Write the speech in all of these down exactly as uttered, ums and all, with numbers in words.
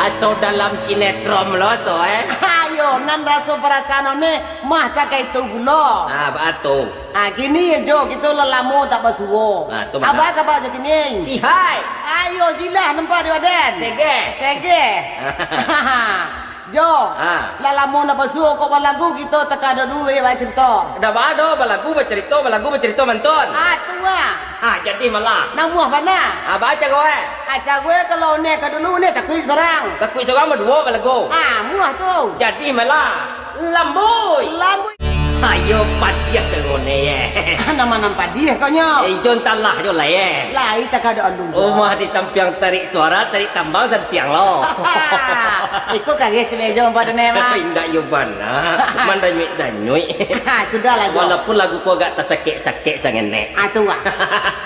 Aso dalam sinetron lo, so, eh. Ayo, nan raso parasaan ne, mah takai tu pulo. Ah, baa tu? Ah, gini jo, kito lah lamo tak basuo. Ah, tu mah. Abah kaba jo kini? Sihai. Ayo, jilah nampak di badan. Sege. Sege. Jo, ah, lah lamo nak basuo kok balagu kito takado dulu, eh, bacarito. Dah baa doh, balagu bacarito, balagu bacarito mantun. Ah, tu ah. Ah, jadi malah. Namuah bana. Ah, baa caro, eh? Ah, caro, eh, kalau ne ka dulu ne takuik sorang. Takuik sorang baduo balagu. Ah, muah tu. Jadi malah. Lambui. Lambui. Ayo padiah sarone, eh. Nama nan padiah kau nyo? Eh, jon talah jo lah, eh. Lai takado alun. Umah di sampiang tarik suara, tarik tambang santiang lo. Iko kagek sebejo empat ne, Mak. Indak yo bana. Mandanyuik-danyuik. Ha, sudahlah, Jo. Walaupun lagu ko agak tasakek-sakek sangenek. Ah, tu, ah.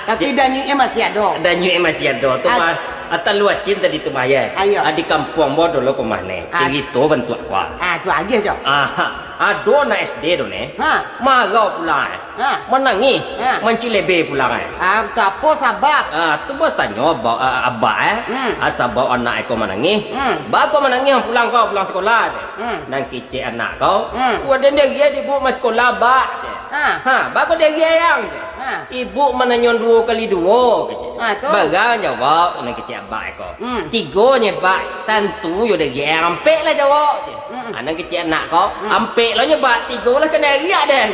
Tapi danyuiknyo masih ado. Danyuik masih ado. Tu, ah, mah, Atan Luasin tadi tu, mah, ya. Ayo. Ah, di kampuang bo dulu ko mah ne. Ah. Carito bantuak ko. Ah, tu agiah, Jo. Ah, ado anak S D tu ne. Ha. Marau pulang, eh. Ha. Manangih, ha, mancilebe pulang, eh. Ah, tu apo sabab? Ah, tu batanyo abak, ah, abak, eh. Hmm. Ah, sabab anak iko manangih. Hmm. Baa ko manangih pulang ko, pulang sekolah, eh. Hmm. Nan kecek anak ko, hmm, "Waden diri, eh, dibu masih sekolah, Bak," kecek. Ha. "Ha, baa ko diri, eh, yang?" kecek. Ha. "Ibu mananyo duo kali duo," kecek. Ha, tu. Barang jawab nan kecek abak iko. Hmm. "Tigo nyo, Bak." "Tantu yo diri, eh, ampek lah jawab," kecek. Mm-mm. Anak kecek anak ko, mm, ampek lo nyo bak tigo lah kanai ariak den.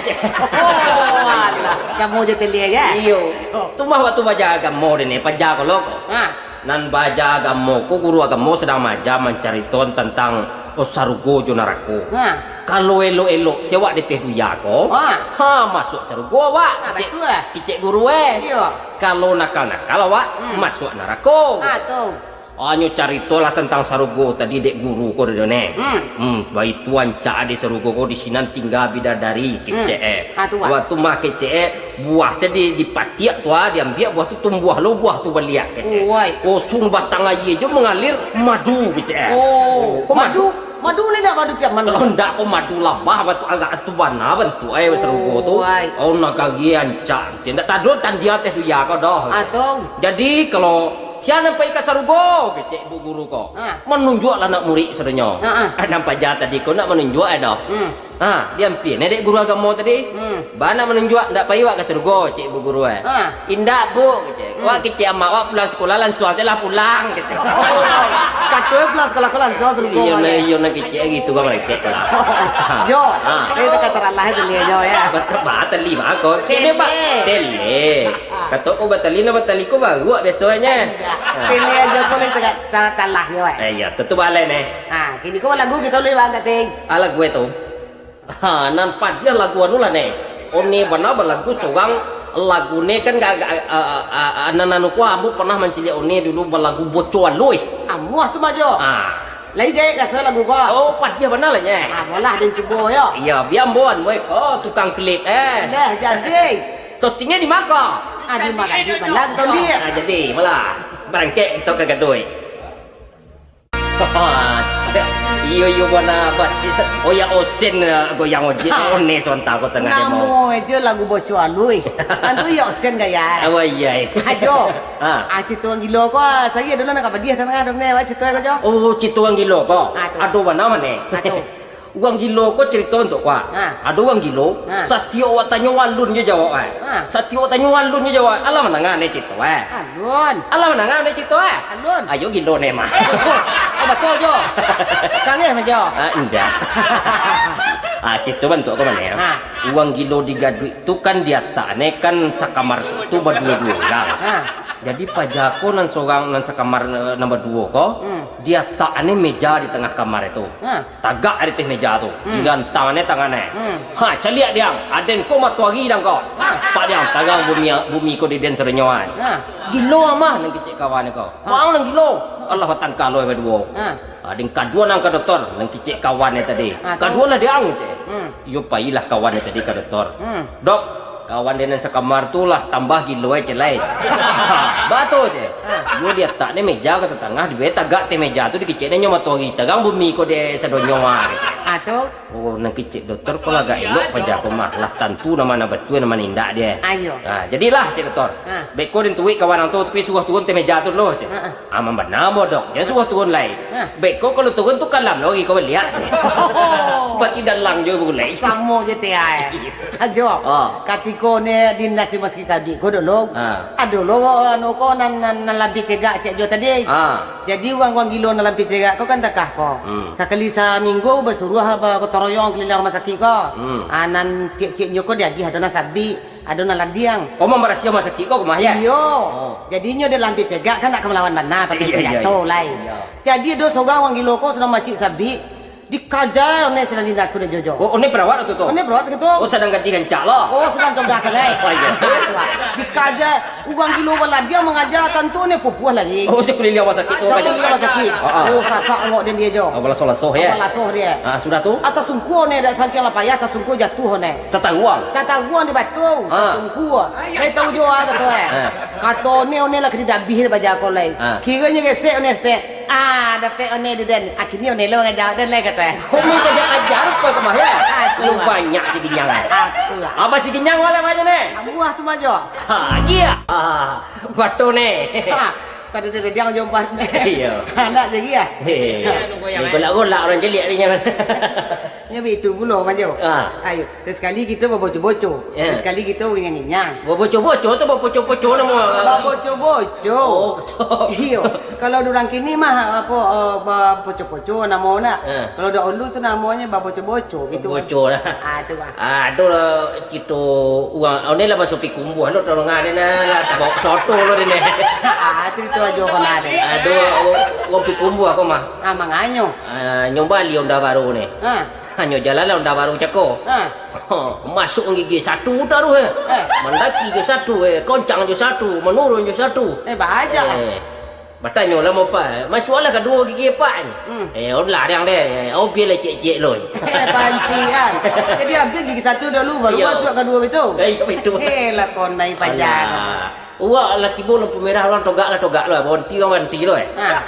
Oh, alah. Samo jo taliah, kan? Iyo. Oh. Tu mah waktu baaja agamo den, eh, paja ko lo ko. Ha. Nan baaja agamo ko, guru agamo sadang maaja mancarito tantang, oh, sarugo jo narako. Ha. Kalau elok-elok si awak di ateh dunia ko, ha, ha, masuak sarugo awak, ha, kecek, batua, kecek guru, eh. Iyo. Kalau nakal-nakal awak, hmm, masuak narako. Ha, tu. Hanyo caritolah tantang sarugo tadi dek guru ko tadi ne. Hmm. Hmm, baitu rancak di sarugo ko, di sinan tingga bidadari, kecek, hmm, eh. Ah, tu, Wak. Waktu mah kecek, eh, buah se di, dipatiak tu, ah, diambiak buah tu, tumbuah lo buah tu baliak, kecek. Uwai. Kosong batang aia jo mangalir madu, kecek, eh. Oh, ko madu. Madu? Madu ni ndak madu piaman? Oh, ndak, ko madu labah, batu agak tu bana bantuak, eh, sarugo tu. Uwai. Oh, nagari rancak, kecek. Ndak tado tandia ateh dunia ko doh. Ah, tu. Jadi, kalau Sia nan pai ka sarugo, kecek ibu guru ko. Ha. Manunjuaklah anak murid sadonyo. Ha, ha. Nan paja tadi ko nak manunjuak, eh, doh. Hmm. Ha, diampia ne dek guru agamo tadi. Hmm. Baa nak manunjuak, ndak pai awak ka sarugo, cek ibu guru, eh. Ha. Indak, Bu, kecek. Hmm. Awak kecek amak awak pulang sekolah, lansuang se lah pulang, kecek. Kato pulang sekolah ko lansuang sarugo. Iyo, nah, iyo, nah, kecek gitu, gua malengkek lah. Jo, ha, eh, kata Allah itu lianyo, ya. Betul, bah, teli, bah, kau. Tele, bah. Tele. Kato ko batali, nah batali ko baruak biasonyo. Indak. Ha. Tele ajo ko lai taga-, ta-, talah yo, eh. Eh, iyo, tantu baleh, neh. Ha, kini ko lagu kito lai baagating. Ah, lagu e tu. Ha, nan padiah lagu anu lah, neh. One bana balagu sorang, lagu ne kan ga-, ga-, a, a, a, nan anu ko ambo panah mancaliak one dulu balagu Boco Aluih. Amuah tu, Majo. Ha. Lai jahek raso lagu ko. Oh, padiah bana lah, nyeh. Apolah, den cubo yo. Iyo, bia ambo anu, eh, ko tukang klip, eh. Dah jadi. Syutingnyo di ma ko? Ah, di ma jadi, bala kito ambiak. Ah, jadi, malah. Barangkek kito ka Gaduik. Cek. Iyo, iyo, bana basi. Oh ya, Osen, eh, goyang ojek. Ha. One sontak ko tangah demo. Namo ajo lagu Boco Aluih. Tantu ya Osen gaya. Oh, iyo, eh. Ajo. Ha. Ah, carito urang gilo ko, ah, sayo dulu nak ka padiah tangah dong, neh, carito ko, Jo. Oh, carito urang gilo ko. Ah, tu. Ado bana, neh. Ah, tu. Urang gilo ko carito bantuak ko, ah. Ha. Ado urang gilo, ha, satiok awak tanyo alun jo jawab, eh. Ha. Satiok awak tanyo alun jo jawab. Alah mandanga ne carito, eh. Alun. Alah mandanga ne carito, eh. Alun. Ayo gilo ne mah. Oh, batua, Jo. Kangeh mah, Jo. Ah, indak. Ah, carito bantuak ko mano, yo? Ha. Urang gilo di Gaduik tu kan diatak ne kan sakamar tu baduo-duo urang. Ha. Jadi paja ko nan sorang, nan sakamar, eh, nan baduo ko, hmm, diatak ne meja di tangah kamar itu. Ha. Tagak di ateh meja tu, hmm, digantang ne tangan e. Hmm. Ha, caliak diang, aden ko matoari dang ko. Ha. Pak diang, tarang bumi, bumi ko di den sadonyo an. Ha. Gilo amah, nan kecek kawan ko. Ha. Baa nan gilo? Alah batangka lo baduo. Ha. Ha, den kaduo nan ka doktor, nan kecek kawan e tadi. Ha, tu. Kaduo lah diang, kecek. Hmm. Iyo, pailah kawan e tadi ka doktor. Hmm. Dok, Kawan den nan sakamar tu lah tambah gilo ai, Cek, lai. Batua, Cek. Ha. Iyo, diatak ne meja ka tatangah, dibari tagak ateh meja tu, dikecek ne nyo matoari, tarang bumi ko dek sadonyo, ah. Ah, tu? Oh, nan kecek dokter ko lah agak elok paja ko mah. Lah tantu nan ma nan batua, nan ma nan indak dek. Ayo. Ah, jadilah, Cek Dokter. Ha. Beko den turuik kawan ang tu, tapi suruah turun ateh meja tu dulu, Cek. Ha, ha. Aman bana, Dok. Jan suruah turun lai. Ha. Beko kalau turun tu kalam lo iko baliak. Bati dalang jo bagulai. Samo je, Tia, eh. Iyo. Ajo. Ah. Katiko ne dinas di Masakik Sabik ko dulu. Ah. Ado lo, anu ko nan, nan, nan labiah cegak siap jo tadi. Ah. Jadi urang-urang gilo nan labiah cegak ko kan takah ko. Hmm. Sakali saminggu basuruah bagotong royong kaliliang rumah sakik ko. Hmm. Ah, nan ciek-cieknyo ko diagiah ado nan sabik. Ado nan ladiang. Oh, mambarasiah rumah sakik ko, ko mah, yo? Iyo. Oh. Jadinyo dek labiah cegak kan nak ka malawan bana, pakai sanjato lai. Iyo, iyo, iyo. Jadi ado surang urang gilo ko sadang mamacik sabik, dikaja one sadang dinas ko dek Jojo. Oh, one perawat tu, tu? One perawat tu. Oh, sadang gadih rancak lo. Oh, sadang cogah sagai. Oh, iyo. Dikaja, urang gilo baladiang mangaja, tantu one pupuah lai. Oh, sakuliliang rumah sakik tu. Sakuliliang rumah sakik. Ah, ah. Oh, sasak awak den dek Jojo. Oh, balasoh-lasoh, yo? Oh, balasoh dek. Ah, sudah tu? Atas sungkuah one, dak sangkiang lah payah, atas sungkuah jatuah one. Tataruang. Tataruang di batu, ha. Sungkuah. Lai tau jo ah, kato, eh. Ha. Kato one, one lah ka didabih dek paja ko lai. Ha. Kironyo gesek one stek. Ah, dapek one di den. Akhirnyo one lo mangaja den lai, kato, eh. Kami kaja-kaja rupa ko mah, yo? Ah, tu lah. Banyak si Ginyang, eh. Ah, tu lah. Abah si Ginyang wala banyak ne? Amuah tu mah jo. Ha, iyo. Ah, batua ne. Ha, tadi dia diang jo ban. Iyo. Anak jadi ah. Hei. Golak-golak urang caliak dia nyo. Nyo bitu pulo, Manjo. Ah. Ayo, sakali kito baboco-boco. Ya. Sakali kito nginyang-nginyang. Baboco-boco tu bapoco-poco namo? Baboco-boco. Oh, betul. Iyo. Kalau di urang kini mah, apo, eh, bapoco-poco namo nak. Ya. Kalau dahulu tu namonyo baboco-boco gitu. Boco lah. Ah, tu, Bang. Ah, ado lah cito urang, oh, ni lah baso Pikumbuah lo, tolong ade nah, lah, bawa soto lo ni. Ah, cerito ajo ko lah ade. Ado, oh, urang Pikumbuah ko mah. Ah, manganyo. Ah, nyo bali onda baru ni. Ha. Hanyo jalan lah onda baru cako. Ha. Masuk gigi satu taruh, eh. Eh. Mandaki jo satu, eh. Koncang jo satu, manurun jo satu. Eh, bahaja. Eh, batanyo lah mau pa. Masuaklah kaduo gigi apak ni. Hmm. Eh, on lah dang deh. Oh, biarlah ciek-ciek lo. Eh, pancian. Jadi ambil gigi satu dulu, baru Iyo. Masuk kaduo itu. Eh, iyo, betul. Eh, lah konai pajan. Alah. Uwak lah tibo lampu merah, urang togak lah, togak lah, baranti urang baranti lo, eh. Ha.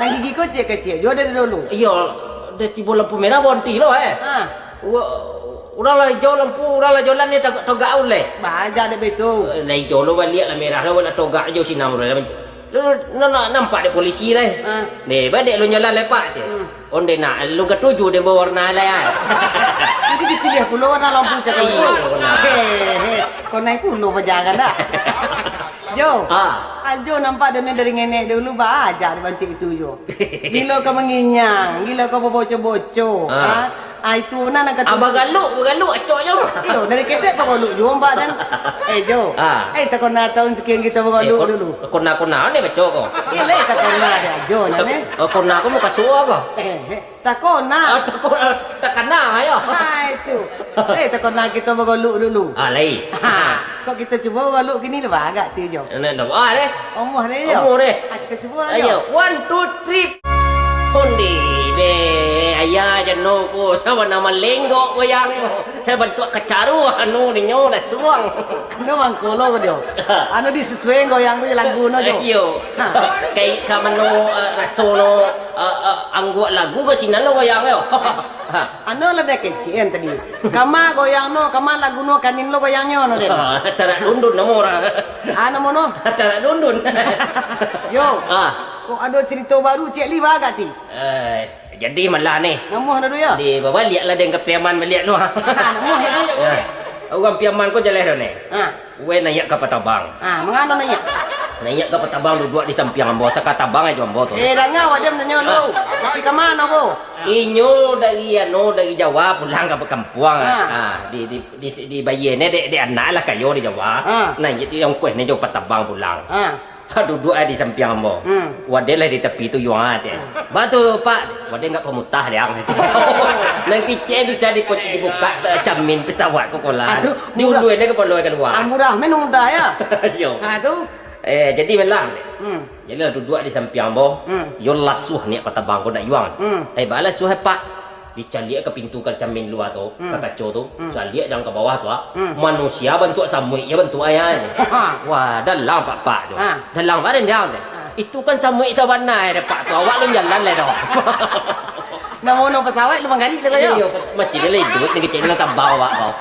Nan gigi kecik-kecik juo dari dulu. Iyo, dah tibo lampu merah baranti lo, eh. Ha. Uwak, urang lah ijau lampu, urang lah jalan ni togak, togak uleh. Baja dek betu. Eh, lah ijau lo baliak lah merah lo, lah togak jo sinan lo. Lo, lo, lo nampak dek polisi lah. Ha. Ni, badek lo jalan lepak je. Hmm. Onde nak, lu katuju den bawarna lai, ah. Jadi dipiliah pulo warna lampu cakap Iyo, tu. Benar. Hehe, kau naik pulo pajangan dah. Jo. Ah. Ajo nampak dene dari ngenek dulu, baja di bantik itu, Jo. Gilo ka manginyang, gilo ka baboco-boco. Ah. Ah, itu nan angkat Ah, bagaluk, bagaluk, acok jo. Iyo, dari ketek bagaluk juo, Mbak, dan, eh, Jo. Ah. Eh, takona tahun sekian kita bagaluk Eh, kon-, dulu. Kona-kona, ni baco ko. Iyo, lai takona ada, Jo, nan, eh. Oh, kona ko muka suo ko. Eh, eh. Takona. Ah, takona, takana, ayo. Ha, itu. Eh, takona kito bagoluk dulu. Ah, lai. Ha, kok kito cubo bagoluk kini lah bagak ti, Jo. Nah, nah, ah, deh. Omuah deh, Jo. Omuah deh. Ah, kito cubo lah, Jo. Ayo, one, two, three. Kondi deh, ayah jano ko, sama nama lenggok goyang. Saya bantuak kacaru, anu, ninyo lah suang. Anu mangko lo ko, Jo. Anu disesuai goyang tu lagu no, Jo. Iyo. Ha. Kayak ka mano, eh, raso no. Ah, ah, angguak lagu ka sinan lo goyang yo. Ha. Ano lah dah kecek tadi. Kama goyang no, kama lagu no kanin lo goyangnyo no deh. Ah, Tarak Dundun namo urang. Ah, namo no? Tarak Dundun. Yo. Ah. Kok ado cerito baru cek li bagak ti? Eh, jadi malah ni. Namuah dah tu yo. Di babaliak lah deng ka Piaman baliak tu. Ha, namuah dah tu. Ya. Urang Piaman ko jaleh dah ni. Ha. Weh, naiak ka patabang. Ah, mangano naiak? Naiak ka patabang, duduak di sampiang ambo, sakatabang ajo ambo tu. Eh, danga awak diam tanyo lu. Ah. Tapi ka mano ko? Inyo dari, anu, dari Jawa pulang ka kampuang. Ah. Ah, di, di, di, di bayie ne dek, dek anak lah kayo di Jawa. Ah. Nah, jadi ongkoh ne jo patabang pulang. Ah. Ha, duduak ai di sampiang ambo. Hmm. Wadeh lah di tapi tu, yuang ah, cek. Hmm. Batu, Pak. Wadeh nggak pemutah, deh, ang. Nan kicek bisa di, dibuka, eh, camin pesawat ko kolah. Ah, tu murah. Diulun deh kepala kalua. Ah, murah, men mudah, ya? Iyo. Ah, tu. Eh, jadi malah. Hmm. Jadi lah duduak di sampiang ambo. Hmm. Yo lasuah niat patabang ko nak yuang. Hmm. Eh, ba lasuah, Pak. Dicaliak ka pintu ka camin lua tu, hmm, ka kaco tu, hmm, caliak jan ka bawah tu, ah. Hmm. Manusia bantuak samuik je bantuak ayah ni. Ha. Wah, dalang pak-pak tu. Ha. Dalang badan dia tu. Ha. Itu kan samuik sabana dek pak tu. Awak lun jalan lai doh. Namo no pesawat lu manggarik lu kayo. Iyo, masih dia lah hidup ni kecil nak tabau awak kau.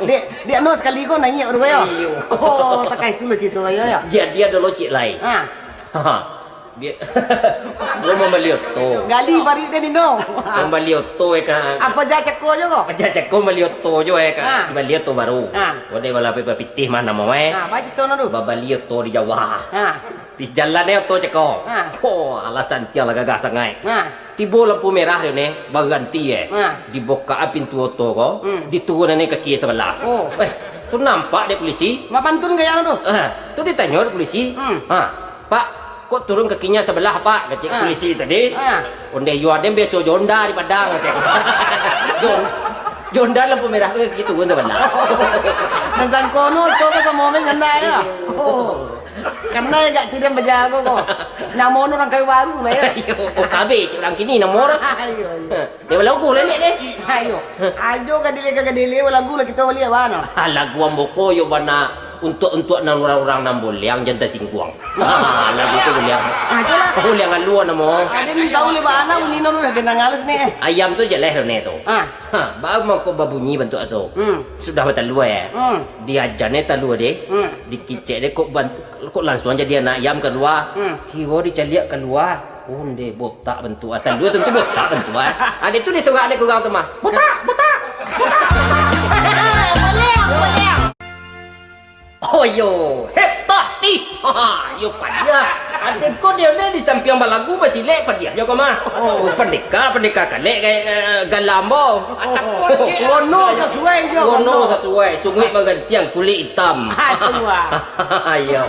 Dek, dek no sekali ko naiak baru kayo. Iyo. Oh, takai tu lo cerita kayo ya. Jadi ado lo cik lai. Ha. Dia, dia mambali oto. Gali paruik dia, Nino. Mambali oto, eh, ka. Apo ja cako jo ko? Aja cako mambali oto jo, eh, ka. Ha. Bali oto baru. Ha. Kode bala pi-, pitih mah namo, eh. Ha, ba cito no tu. Babali oto di Jawa. Ha. Di jalan, eh, oto cako. Ha. Oh, alah santiang lah gagah sangaik. Ha. Tibo lampu merah dia ni, baranti, eh. Ha. Dibukaan pintu oto ko, hmm, diturunan kaki sabalah. Oh. Eh, tu nampak dek polisi. Mak pantun gaya tu. Ah, tu ditanyo dek polisi. Hmm. Ha. "Pak, kok turun kakinya sebelah, Pak?" kecek, ah, polisi tadi. Ah. "Ondeh yo aden biaso jo Honda di Padang," kecek. Jo, jo Honda lampu merah tu kaki turun tu bana. Nan sangko no, oto ko samo main Honda ya. Iyo. Oh. Karena agak tidak berjago ko. Namo no urang kayu baru lah ya. Iyo, O K B cik urang kini namo urang. Iyo, iyo. Dia balagu lah ni, ni. Ayo. Ajo gadele ka gadele, lagu lah kito liek bana. Ah, lagu ambo ko yo bana untuak-untuak nan urang-urang nan buliang jan tasingguang. Ah, lagu tu buliang. Ajo lah. Buliang alua namo. Ado nan tahu leh bana bunyi nan udah denang halus ni. Ayam tu jaleh tu ni tu. Ah. Ha, baru mangko babunyi bantuak tu. Hmm. Sudah batalua ya. Hmm. Diajan ni talua deh. Hmm. Dikicek deh kok bantu, kok langsuang jadi anak ayam kalua. Hmm. Kiro dicaliak kalua. Onde botak bantuak. Atan duo tantu botak bantuak. Ade tu disorak dek urang tu mah. Botak, botak, botak. Boleh, boleh. Oh yo, hep tah tih. Ha, yo padiah. Ade ko dia ni di sampiang balagu basilek padiah jo ko mah. Oh, pandeka, pandeka kalek, eh, galambo. Wono sasuai jo. Wono sasuai. Sunguik bagantiang kulik itam. Ha, tu ah. Yo.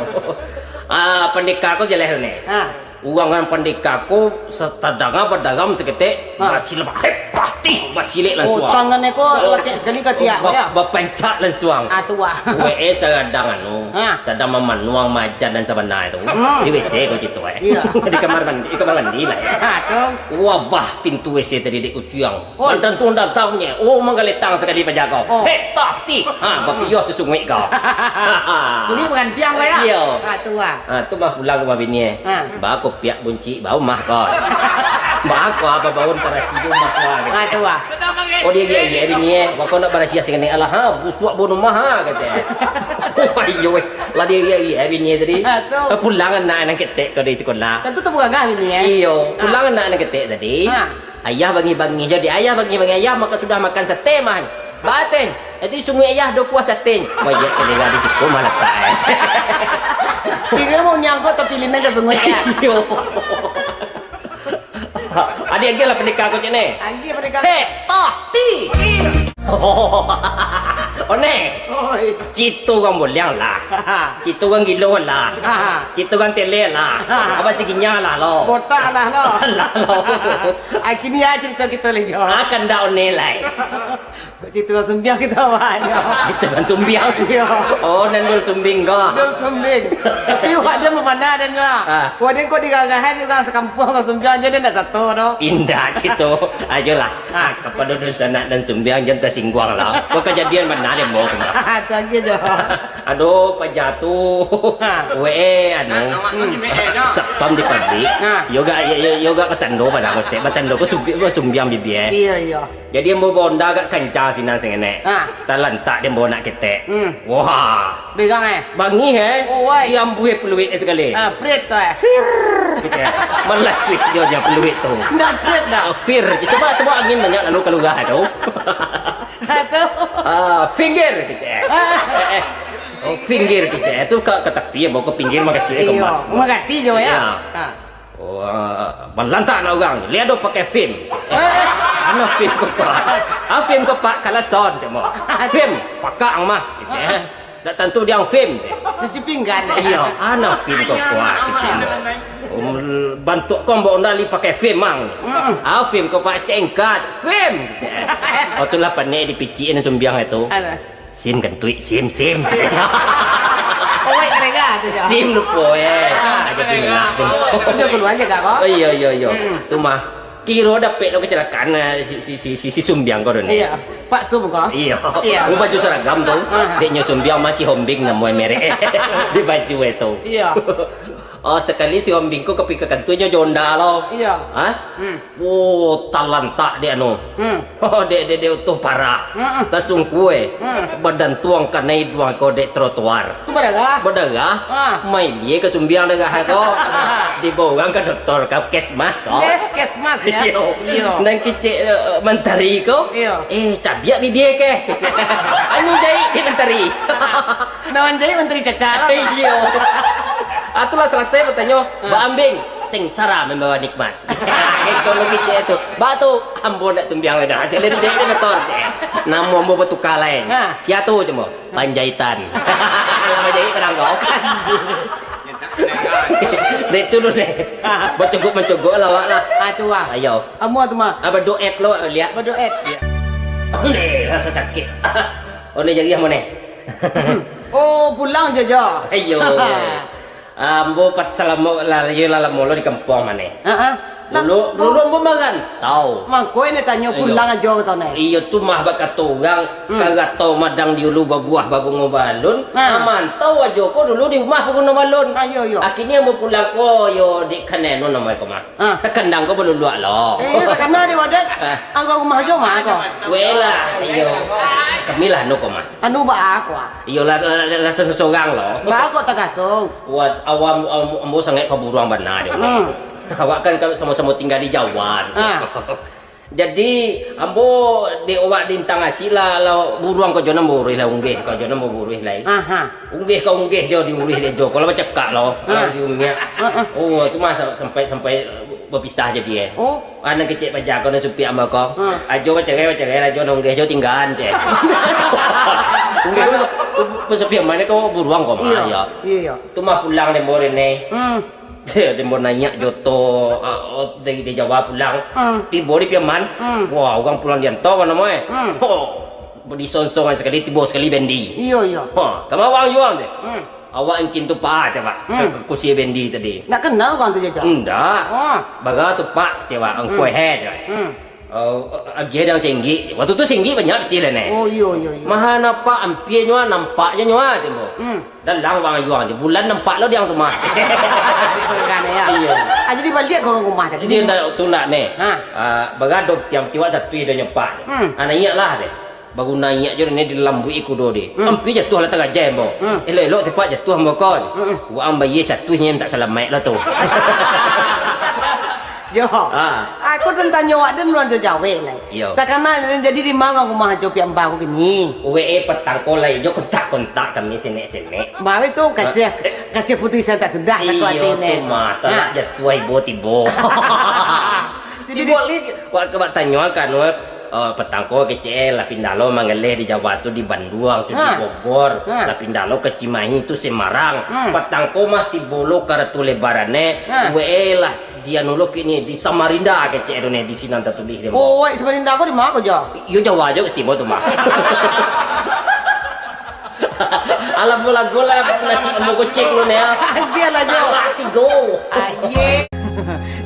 Ah, pandeka ko jaleh ni. Ha. Urang nan pandeka ko satadanga badaram saketek, ha, basilek, hep, pah, tih, basilek langsuang. Oh, tangan ko lakek sakali ka tiak, ba-, ya? Bapancak langsuang. Ah, tu ah. Wee sadang anu, ha, sadang mamanuang majan nan sabana tu. Hmm. Di W C ko cito, eh. Iya. Di kamar mandi, di kamar mandi lah, ya. Ha, tu. Wabah pintu W C tadi dek kuciang. Oi. Mandantuang-dantuang nyo. Oh, manggaletang sakali paja kau. Oh. Hek, tah, tih. Ha, bapiyuah tu sunguik kau. Sunguik bagantiang kau, ya? Iyo. Ha, tu ah. Ha, tu mah pulang ka binie. Ha. Ba ko piak buncik, bau mah kau. Ba ko apa baun paraci tu mah kau. Ha, tu ah. Oh, dia, dia, dia binie. Ba ko nak barasiah singani. Alah, ha, busuak bau mah, ha, kato. Oh, iyo, weh. Lah dia, dia, dia binie tadi. Ha, tu. Pulang anak nan ketek kau dari sekolah. Tentu tu bukan kau binie. Iyo, ha, pulang anak nan ketek tadi. Ha. Ayah bangih-bangih jo, dek ayah bangih-bangih ayah, mako sudah makan sate mah. Baten, jadi sunguik ayah do kuah sate. Wah, iyo, selera di siko mah latak, eh. Kiro mau nyangkut tapi linen ka sunguik, ya? Iyo. Adi agiah lah pandeka ko cek ne. Agiah pandeka. Hek, tah, tih. One. Oi. Cito urang buliang lah. Cito urang gilo lah. Cito urang tele lah. Abah siginya lah lo. Botak lah lo. Lah lo. Ah, kini ah carito kito lai jo. Ah, kandak one lai. Cito urang sumbiang kito awak nyo. Cito urang sumbiang? Iyo. Oh, nan Dul Sumbing ko. Dul Sumbing. Tapi awak dia mamana dan lah. Ah. Awak dia kok digagahan urang sakampuang urang sumbiang je dia ndak sato doh. Indak cito. Ajolah. Ah. Ah, kapado dunsanak nan sumbiang jan tasingguang lah. Ko kajadian bana dek ambo tu mah. Tu agiah jo. Aduh, paja tu. Ha. Wee, anu. Satpam di pabrik. Ha. Yo gak, yo, yo, yo gak batando pado ko, stek batando ko sumbi-, sumbiang bibia. Iyo, iyo. Jadi ambo bonda agak kancang sinan sangenek. Ha. Talantak dek ambo nak ketek. Hmm. Wah. Bangih, eh? Oh, wai. Diambuih peluit sakali. Ah, prit tu, eh? Fir. Gitu, eh. Malas switch dia, dia peluit tu. Ndak prit dah. Ah, fir. Coba, coba angin banyak lalu kalua tu. Tu. Ah, finger gitu, eh. Ah. Eh, eh. Oh, finger gitu, eh. Tu ka, ka tapi, ambo ka pinggir, makasih, eh, ka. Iyo, mak-, makasih jo, ya. Ya. Ha. Oh, ah, balantak nak urang. Lihat tu pakai film. Eh. Ana film ko pak. Ah, film ko pak kalah sound cuma. Film, fakak ang mah. Gitu, eh. Ndak tantu diang film. Cuci pinggan. Iyo, ana film ko pak. Gitu, eh. Um, bantuak ko ambo ondali pakai film, mang. Mm-mm. Ah, film ko pak stengkat. Film. Gitu, eh. Oh, itulah panek di picik ni sumbiang itu. Alah. Sim kantuik, sim, sim. Owek kerega tu, jo. Sim lupo, eh. Ah, jadi kerega. Lupo. Itu keluar je, Kak, kok? Oh, iyo, iyo, iyo. Mm-mm. Tu mah. Kiro dapek lo kecelakaan, eh, si, si, si, si, si Sumbiang ko tu ni. Iyo. Pak Sum ko? Iyo. Iyo. Baju seragam tu. Ah. Dek nyo Sumbiang masih Hombing namo merek. Di baju itu. Iyo. Oh, sekali si Hombing ko kapi ka kantua nyo jo Honda lo. Iyo. Hah? Hmm. Oh, talantak dek anu. Hmm. Oh, dek, dek, dek utuh parah. Mm-mm. Tasungkua, eh. Hmm. Badantuang kanai duang ko dek trotoar. Tu badarah? Badarah. Ah. Mailia ka Sumbiang darah ko. Dibawa urang ka doktor, ka puskesmas ko. Deh, puskesmas, ya? Iyo. Iyo. Nan kecek, eh, mantari ko. Iyo. Eh, cabiak bibia keh. Anu jahit dek mantari. Nan manjahit mantari caca lah. Iyo. Ah, tu lah salasai batanyo, ah. Ba Ambing, sengsara membawa nikmat. Iko lo kecek tu. Ba tu, ambo nak Sumbiang lah dah. Jadi dijahit dek doktor. Namo ambo batuka lai. Ha. Sia tu cuma panjaitan. Alah manjahit padang kau. Dek tu dulu deh. Mancogok-mancogok lah awak lah. Ah, tu ah. Ayo. Ambo tu mah. Ah, badoek lo awak liak. Badoek. Ondeh, rasa sakik. Ondeh jari ambo neh. Oh, pulang jo, Jo. Ayo. Ambo pat salamo lah, iyo lah lamo lo di kampuang mane. Ha, ha. Lah, dulu, oh. Dulu ambo marantau. Mangko ini tanyo. Iyo. Pulang ajo kato neh. Iyo, tu mah bak kato urang, hmm, karato madang di ulu babuah babungo balun. Ha. Nah, marantau ajo ko dulu di rumah babungo balun. Ha, iyo, iyo. Akhirnyo ambo pulang ko, yo, di kanai anu namo ko mah. Ah. Takandang ko baluluak lo. Eh, takana dek wadah. Ah. Angkau rumah jo mah ko. Weh lah, iyo. Kami lah anu ko mah. Anu baa ko ah. Iyo lah, lah, lah, lah sorang-sorang lo. Baa ko tagato. Wah, awak, am-, ambo sangaik paburuang bana dek. Hmm. Awak kan kalau samo-samo tingga di Jawa. Ah. Jadi, ambo dek awak di Intang Asik lah, lah buruang ko jo nan buruih lah, unggeh ko jo nan buruih lai. Aha. Unggeh ka unggeh jo diuruih dek jo. Kalau bacakak lo, kalau, ha, si Umiak. Ha, ha. Oh, tu mah sa-, sampai, sampai bapisah jadi, eh. Oh. Ah, nan kecek paja ko, nan supiak ambo ko. Ha. Ajo bacarai, bacarai lah jo, nan unggeh jo tinggaan, cek. Unggeh ko, ko supiak mane ko buruang ko mah, iyo. Iyo, iyo. Tu mah pulang dek ambo dek ne. Hmm. Dek ambo naiak jo oto, ah, oh, dari, dari Jawa pulang. Hmm. Tibo di Piaman. Hmm. Wah, urang pulang di Antong namo, eh. Hmm. Oh. Badisonsong sakali, tibo sakali bendi. Iyo, iyo. Ha, tama awak juo tu. Hmm. Awak angkin tu, Pak, cak, Pak. Hmm. Ka, ka kusi bendi tadi. Ndak kenal urang tu, Jaja? Ndak. Oh. Bara tu, Pak, cak, Pak. Angkua, hmm, he, cak. Hmm. Oh, agiah dang singgik. Waktu tu singgik banyak pitih lah, neh. Oh, iyo, iyo, iyo. Maha nampak, ampia nyo, nampak je nyo, cak, Pak. Hmm. Dalam urang juo tu. Bulan nampak lo diang tu mah. Kan, ya? Iyo. Ah, jadi baliak ka rumah tadi. Jadi ndak tu ndak, neh. Ha. Ah, bara do tiang tiwak satu dah nyepak. Hmm. Ah, naiak lah deh. Baru naiak jo ne dilambuik kudo deh. Hmm. Ampia jatuah lah tagajai ambo. Hmm. Elok-elok tipak jatuah ambo ko. Hmm. Waang bayia satu nyen tak salamaik lah tu. Jo. Ah. Aku dan tanyo awak dan urang jo jawek lai. Iyo. Sakana jadi di ma urang rumah jo piak ambo ko kini. Weh, eh, patang ko lai jo kontak-kontak kami sinek-sinek. Baru tu kasiah, kasiah putusan tak sudah, tak kuat. Iyo, tu mah, talak jatuah ibo tibo. Jadi tibo li, wak, wak tanyo kan, wak, eh, patang ko kecek, eh, lah pindah lo manggaleh di Jawa tu, di Bandung tu, di Bogor, lah pindah lo ka Cimahi tu, Semarang. Hmm. Patang ko mah tibo lo ka Ratu Lebaran, eh, weh lah, di anu lo kini, di Samarinda kecek tu ne, di sinan tatulih deh. Oh, wak, Samarinda ko di ma ko, Jo? Yo, Jawa jo ka tibo tu mah. Alah, bola gol lah, nasi ambo kucing lu ni, ah. Agiah lah, Jo. Salah tigo. Aye.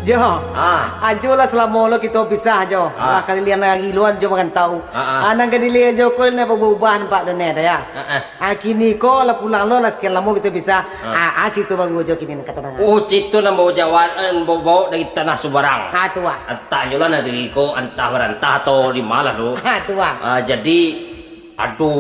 Jo. Ah. Ajo lah salamo lo kito pisah, Jo. Ah. Lah kaliliang nagari luar, Jo, marantau. Ah, ah. Ah, nan kadili ajo ko lah berubah nampak dunia dah, ya. Ah, ah. Ah, kini ko lah pulang lo, lah sekian lamo kito pisah. Ah. Ah, ah, cito baru ajo kini nan kato danga. Oh, cito nan bawa Jawa, eh, bawa, bawa dari tanah subarang. Ah, tu ah. Antah nyo lah nagari ko, antah barantah atau di ma lah tu. Ah, tu ah. Ah, jadi, ado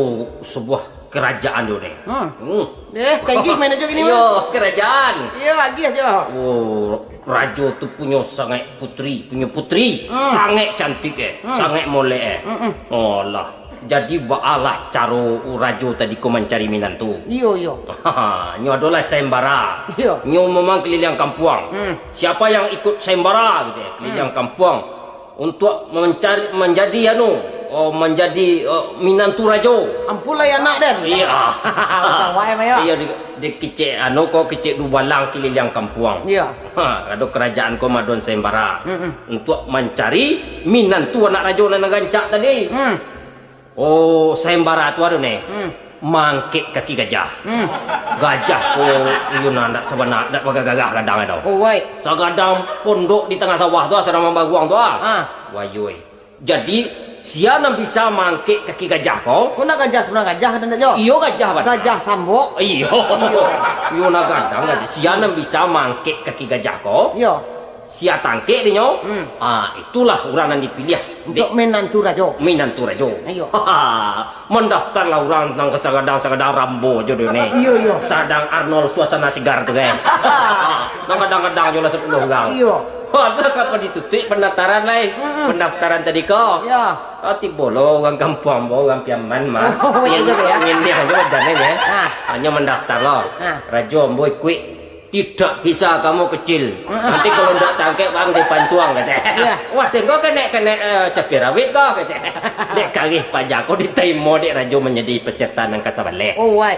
sabuah karajaan tu, deh. Hmm. Hmm. Eh, canggih main ajo kini, Iyo, mah. Karajaan. Iyo, agiah jo. Oh, rajo tu punyo sangaik putri, punyo putri. Hmm. Sangaik cantik, eh. Hmm. Sangaik molek, eh. Hmm, hmm. Oh lah. Jadi, baalah caro rajo tadi ko mancari minantu. Iyo, iyo. Nyo adolah sayembara. Iyo. Nyo memang keliliang kampuang. Hmm. Siapa yang ikut sayembara, gitu, eh, keliliang, hmm, kampuang. Untuak mancari, manjadi anu, oh, manjadi, eh, minantu rajo. Ampun lah, ya, anak den. Iyo. Sawai, Mayo. Iyo, di, di kicik anu ko, kicik dubalang kililiang kampuang. Iyo. Ha, ado karajaan ko madon sayembara. Mm-mm. Untuak mancari minantu anak rajo nan rancak tadi. Hmm. Oh, sayembara tu ado ne. Hmm. Mangkek kaki gajah. Hmm. Gajah ko, iyo nan dak sabana, dak bagagah gadang tu. Oh, wai. Sagadang pondok di tangah sawah tu, sadang mambaruang tu, ah. Ah. Wayoi. Jadi, sia nan bisa mangkek kaki gajah ko? Ko nak gajah sabananyo gajah, kan, ndak, Jo? Iyo, gajah, Bang. Gajah sambok. Iyo. Iyo. Iyo, nak gadang gajah. Sia nan bisa mangkek kaki gajah ko? Iyo. Sia tangkek dinyo, hmm, ah, itulah urang nan dipiliah. Untuak dek minantu rajo. Minantu rajo. Iyo. Mandaftarlah urang nan sagadang-sagadang Rambo jo dek ne. Iyo, iyo. Sadang Arnold Suasana Sigar tu, kan. Nan gadang-gadang jo lah sapuluah urang. Iyo. Ada kapan ditutuik pendaftaran lai? Mm-mm. Pendaftaran tadi ko. Iyo. Ah, tibo lo urang kampuang ambo, urang Piaman mah. Oh, iyo, iyo, iyo. Ngini ajo badan ne, ya. Ah. Hanyo mandaftar lo. Ah. Rajo ambo ikuik. Tidak bisa kamu kecil. Heeh. Nanti kalau ndak tangkek, bang, dipancuang, kata. Iya. Wah, tengok kenek-kenek, eh, cabai rawit ko, kata. Dek karih paja ko diterima dek rajo menjadi peserta nan kasabaleh. Oh, wai.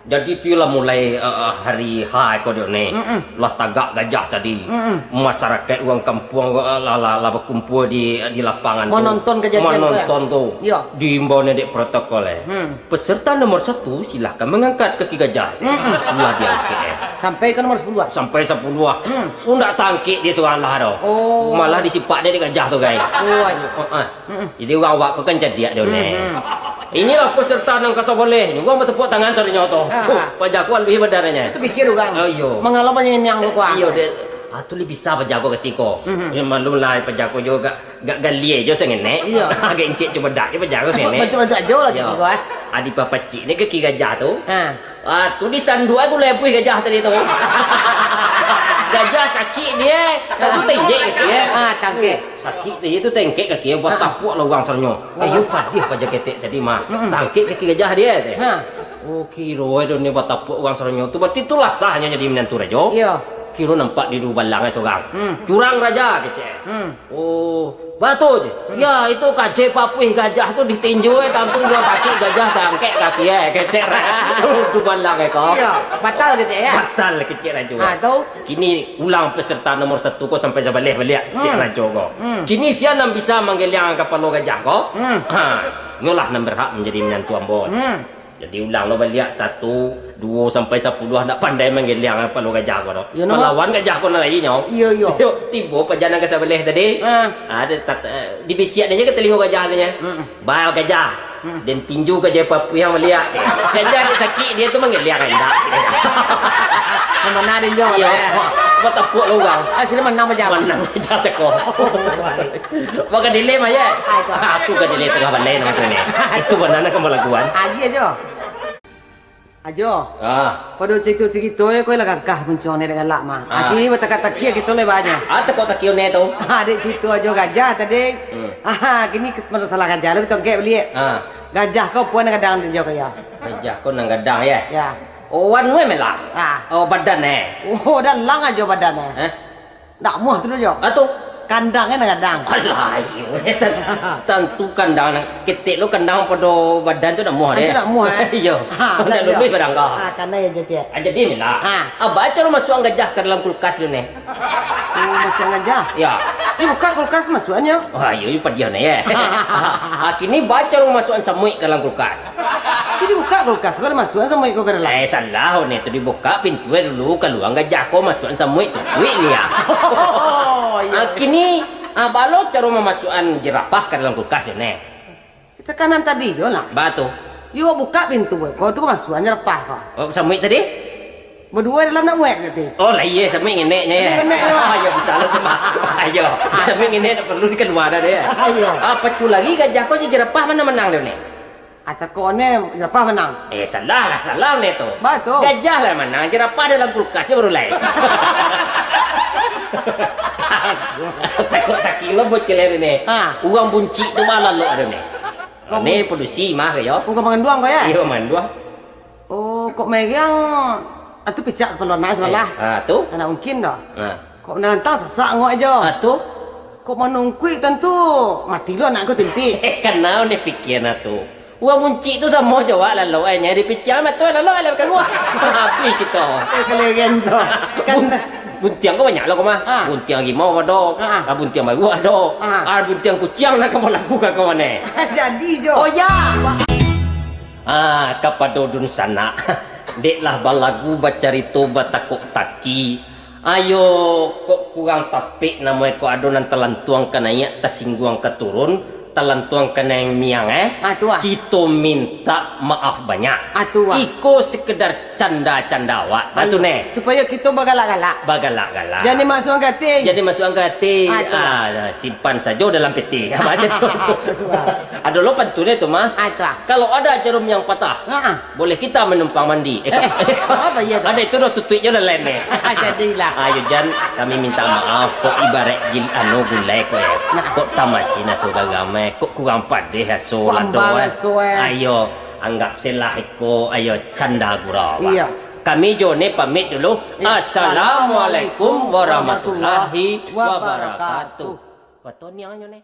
Jadi tu lah mulai, eh, eh, hari H ko dek ne. Mm-mm. Lah tagak gajah tadi. Mm-mm. Masyarakat urang kampuang, eh, lah, lah, lah bakumpul di, di lapangan tu. Manonton kajadian tu, ya? Manonton tu. Iya. Diimbau ne dek protokol, eh. Hmm. Peserta nomor satu, silahkan mangangkat kaki gajah. Mm-mm. Lah diangkek, eh. Sampai ka nomor sapuluah? Sampai sapuluah. Hmm. Ndak tangkek dia surang lah doh. Oh. Malah disipak dia dek gajah tu, gai. Oh, aduh. Heeh. Mm-mm. Jadi urang awak ko kan cadiak dia, neh. Mm-mm. Inilah peserta nan kasabaleh. Urang batepuk tangan sadonyo tu. Ha, ha. Huh, paja ko aluih badannyo. Itu pikir urang. Oh, iyo. Mangalo banyak iniang ko, ah. Iyo, dek. Ah, tu lah bisa paja ko katiko. Mm-mm. Ya, maklum lah, paja ko juo agak Gak galie jo sangenek. Iyo. Agak incik cubadak jo paja ko sangenek. Bantuak-bantuak ajo lah. Iyo. Kito ko, eh. Adi papacik ni kaki gajah tu. Ha. Ah, tu disanduak gulai apuih gajah tadi tu. Gajah sakik dia, tu tengkek kaki, eh. Ah, tangkek. Sakik dia tu tengkek kaki, eh. Buat Ha. tapuak lah urang saranyo. Oh. Ayo padih paja ketek tadi mah. Mm-mm. Tangkek kaki gajah dia, teh. Ha. Oh, kiro, eh, dah ni batapuak urang saranyo tu. Berarti itulah sahnyo jadi minantu rajo. Iyo. Kiro nampak di dubalang, eh, sorang. Hmm. Curang raja, kecek. Hmm. Oh, batua je. Hmm. Ya, itu kacai papuih gajah tu ditinju, eh, tantu dua kaki gajah tangkek kaki, eh, kecek. Tu balang, eh, kau. Iya, batal kecek, ya? Batal kecek rajo. Ah, tu? Kini ulang peserta nomor satu ko sampai sabaleh baliak, kecek Hmm. rajo ko. Hmm. Kini sia nan bisa manggeliang kapalo gajah ko? Hmm. Ha, nyolah nan berhak menjadi minantu ambo. Hmm. Jadi ulang lo baliak, satu, duo, sampai sapuluah, ndak pandai manggeliang kapalo gajah ko doh. Iyo, no. Malawan gajah ko nan lain nyo. Iyo, iyo. Yo, tibo paja nan ka sabaleh tadi. Ah. Ada tat-, eh, dibisiak aja ka talingo gajah tu nyo. Mm-mm. Ba gajah. Mm. Den tinju gajah papuih baliak. Gajah ni sakik dia tu manggeliang indak. Nan mana den jo, Iyo. eh? Batapuak lo urang. Ah, sudah menang paja. Menang gajah teko. Baka dilema, ya? Ah, itu. Ah, tu ka dilema tengah balai namo tu ni. Itu bana nak kembalaguan. Agi aja. Ajo. Ah. Pado cerito-cerito yo, kau lah gagah muncuang ni dengan lak mah. Ah. Aki ni batakak-takik kito le banyak. Ah, takak-takik ne tu. Ah, dek cerito ajo gajah tadi. Hmm. Ah, kini ke-, masalah gajah lo kito gek baliak. Ah. Gajah kau puan gadang di jo kaya. Gajah kau nan gadang, ya? Ya. Oh, anu, eh, melah. Ah. Oh, badan, eh. Oh, dah lang ajo badan, eh. Eh? Ndak muah tu doh, Jo. Ah, tu. Kandang kan kadang. Alah, iyo. Tan-, tantu kandang nan ketek lo kandang pado badan tu ndak muah, Itu deh. ndak muah, eh? Iyo. Ha, Ndak betul, lulus Jo. barang kau. Ha, kandang ya, Jo, cek. Ah, jadi ni lah. Ha. Ah, baco lo masuak gajah ke dalam kulkas tu ni. Oh, masuak gajah? Ya. Ni buka kulkas masuaknya. Wah, iyo, iyo padiah ni, ya. Ah, kini baco lo masuak samuik ke dalam kulkas. Jadi buka kulkas, kau ada masuak samuik kau ke dalam? Eh, salah, ni tu dibuka pintu dulu, kaluang gajah kau masuak samuik tu. Duit ni, ya. Oh, iya. Ah, kini, ah, balo caro mamasuakan jerapah ka dalam kulkas tu, neh. Tekanan tadi jo lah. Ba tu. Yo buka pintu, kau tu masuak jerapah kau. Oh, samuik tadi? Baduo dalam nak muek tadi. Oh, lah iya, samuik ngenek nyo, ya. Ngenek, ya. Ah, ya, bisa lah tu, Mak. Ayo, samuik ngenek tak perlu dikalua dah, ya. Ayo. Ah, pacu lagi gajah kau je jerapah mana menang dia ni? Atau kau ni jerapah menang? Eh, salah lah, salah ni tu. Ba tu. Gajah lah menang, jerapah dalam kulkas je baru lai. Takut-takut lo buat keler ni. Ha. Urang buncik tu malalok ada ni. Kau Ni polusi mah ke yo? Bukan manganduang kau ya? Iyo, manganduang. Oh, kok meriang atu picak kepala anak sebelah. Eh, ha, tu. Anak mungkin dah. Ha. Kok menantang sasak ngok aja. Ha, tu. Kok manungkuik tentu mati lo anak kau timpik. Kanau ni pikir nah tu. Urang muncik tu samo jo awak lalu, eh, nyari piciang mah tu lalu alam karuah. Habis kita. Eh, kalian tu. Kan Bun-, buntiang kau banyak lah kau mah. Ha. Buntiang rimau ada. Ha. Ah, buntiang baru ada. Ha. Ah, buntiang kuciang nak kau lakukan kau mana? Jadi jo. Oh ya. Ah, kapado dunsanak, dek lah balagu, bacarito, batakok-taki. Ayo, kok kurang tapek namo e, kok ado nan talantuang ka naiak, tasingguang ka turun, talantuang ka naiak miang, eh? Ah, tu ah. Kito minta maaf banyak. Ah, tu ah. Iko sekedar canda-canda awak. Ah, tu, Ayo, neh. Supayo kito bagalak-galak. Bagalak-galak. Jan dimasuakan ka ati. Jan dimasuakan ka ati. Ah, tu ah. Ah, simpan sajo dalam peti. Macam tu. Ado lo pantun e tu mah. Ah, tu ah. Kalau ada jarum yang patah, Ha ah. boleh kita menumpang mandi. Eh, Eh, apa iya tu? ada itu doh tutuiknyo lah lain ni. Jadilah. Ayo, Jan, kami minta maaf. Kok ibarat gil-, anu, gulai kok ya. Nah. Kok tamasi naso garam eh. Kok kurang padeh aso Kok lado ambal eh. aso eh. Ayo, anggap selah iko, ayo, canda gurau, Pak. Iya. Kami jo ne pamit dulu. Iya. Assalamualaikum warahmatullahi wabarakatuh. Watoniangnyo ne.